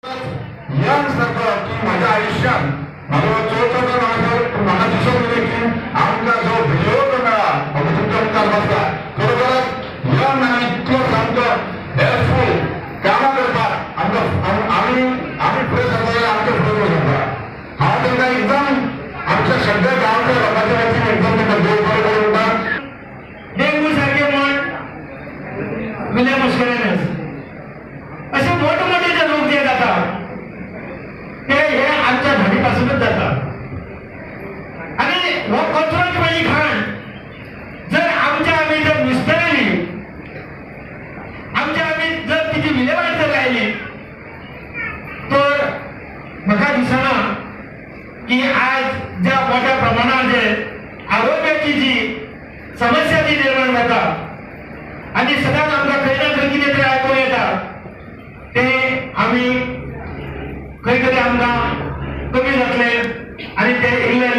Young सारको की म्हज्या आयुश्यान म्हाजो चवथो टर्म आसा, पूण म्हाका दिसून येयलें की आमकां जो विजयो मेळ्ळा हो तुमच्या मुखार बसला. खरोखरच यंग आनी इतलो सामको हेल्पफूल कामां करपाक आमकां आमी आमी फुडें सरता जाल्यार आमचें फुडें वचूंक शकता. हांव तांकां एकदम आमच्या सगळ्या गांवच्या लोकांच्या वतीन एकदम तांकां देव बरें करूं म्हणटा. डेंगू सारखे म्हण विलियम मस्करेनस असे मोठे मोठे जे रोग जे जाता ते हे आमच्या घाणी पासूनच जाता. आणि हो कचरो किंवा ही घाण जर आमच्या आमी जर निस्तरली, आमच्या आमी जर तिची विलेवाट जर लायली तर म्हाका दिसना की आज ज्या मोठ्या प्रमाणात जे आरोग्याची जी समस्या जी निर्माण जाता आणि सदांच आमकां खंय ना खंय कितें तरी आयकूंक येता ते आमी खंय तरी आमकां कमी जातले आणि ते इल्ले इल्ले